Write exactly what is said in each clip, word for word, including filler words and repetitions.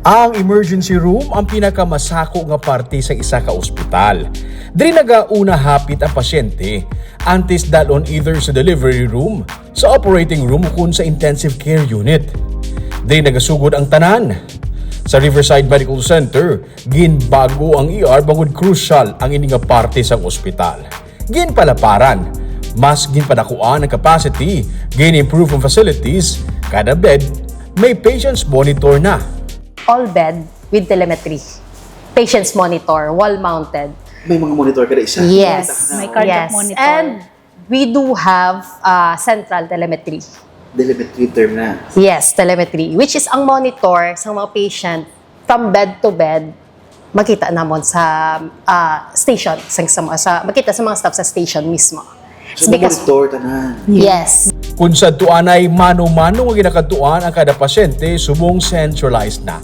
Ang emergency room ang pinakamasako nga parte sa isa ka ospital. Diri nagauna hapit ang pasyente, antes dalon either sa delivery room, sa operating room, ukon sa intensive care unit. Diri nagasugod ang tanan. Sa Riverside Medical Center, ginbago ang E R bangod crucial ang ini nga parte sang ospital. Ginpalaparan, mas ginpadakuan ang capacity, gin-improve ang facilities, kada bed may patients monitor na. All bed with telemetry. Patients monitor, wall-mounted. May mga monitor kada isa. Yes. May cardiac Yes. monitor. And we do have uh, central telemetry. Telemetry term na. Yes, telemetry, which is ang monitor sa mga patient from bed to bed, makita namon sa ah, station, sa, sa, sa, makita sa mga staff sa station mismo. It's So, because, monitor tanan. yes. Kung sadto anay mano-mano nga ginakadtuan ang kada pasyente, subong centralized na.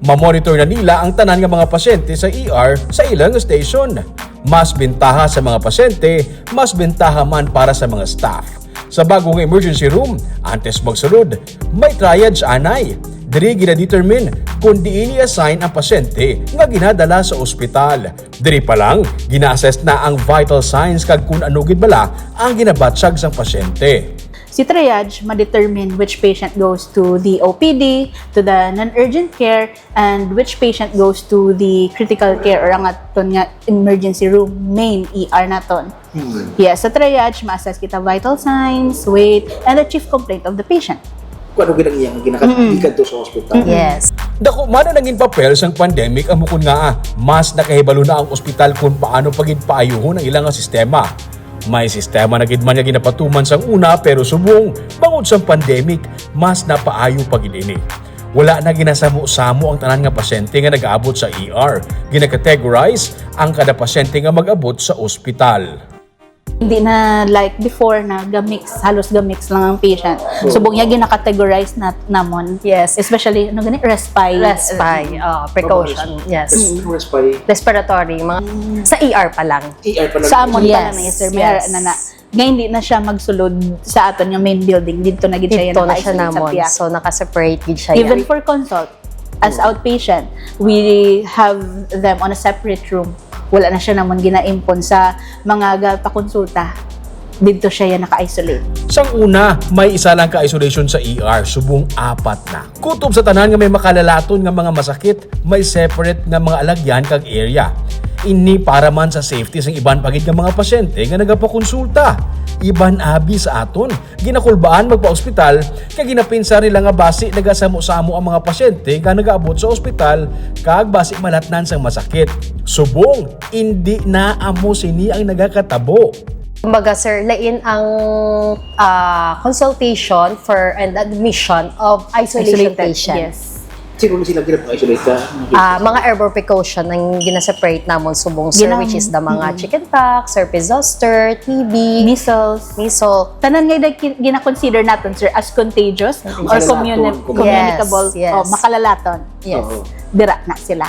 Mamonitor na nila ang tanan nga mga pasyente sa E R sa ilang station. Mas bentaha sa mga pasyente, mas bentaha man para sa mga staff. Sa bago nga emergency room, antes magsulod, may triage anay. Diri ginadetermine kung diin i-assign ang pasyente nga ginadala sa ospital. Diri pa lang, gina-assess na ang vital signs kag kung ano gid bala ang ginabatyag sang pasyente. Si triage ma-determine which patient goes to the O P D, to the non-urgent care, and which patient goes to the critical care or ang aton nga emergency room, main E R naton. Yes, sa triage, ma-assess kita vital signs, weight, and the chief complaint of the patient. Kung ano gid ang iyang ginakadto sa ospital. Yes. Dako man ang naging papel sang pandemic amo kon ngaa mas nakahibalo na ang ospital kung paano pa gid paayuhon ang ila nga sistema. May sistema na gid man nga ginapatuman sang una, pero subong bangod sang pandemic, mas napaayo pa gid ini. Wala na ginasamo-samo ang tanan nga pasyente nga nagaabot sa E R. Gina-categorize ang kada pasyente nga mag-abot sa ospital. Hindi na like before na ga-mix, halos ga-mix lang ang patient. Subong niya gina-categorize na namon. Yes. Especially, ano gani, respy. Respy, uh, precaution, yes. Respy. Respiratory, mga sa E R pa lang. E R pa lang. Sa amon pa lang Yes, na, sir, mayroon yes. na na. Nga hindi na siya magsulod sa aton nga main building. Dito na gid siya Dito na siya naka-isolate sa namon. piya. So, naka-separate gid siya. Even Yan. For consult, as outpatient, we have them on a separate room. Wala na siya namon ginaimpon sa mga gapakonsulta. Dito siya yan naka-isolate. Sang una, may isa lang ka isolation sa E R, subong apat na. Kutob sa tanan nga may makalalaton nga mga masakit, may separate nga mga alagyan kag area. Ini para man sa safety sang iban pa gid nga mga pasyente nga nagapakonsulta. Iban abi sa aton, ginakulbaan magpa-ospital kay ginapinsar nila nga basi nagasamo-samo ang mga pasyente nga nagaabot sa ospital kag basi malatnan sang masakit. Subong, indi na amo sini ang nagakatabo. Kumbaga, sir, lain ang ah, consultation for and admission of isolation Isolated, patient. Yes. Sino na sila ginapa-isolate ka? Ah, mga airborne precaution ang gina-separate namon subong, sir, Ginam- which is the mga chicken pox, herpes zoster, T B, Measles. measles. Tanan nga dag- gina-consider naton, sir, as contagious or Makalalaton, communi- communi- communicable Yes, yes. O makalalaton. Yes. Oo. Dira na sila.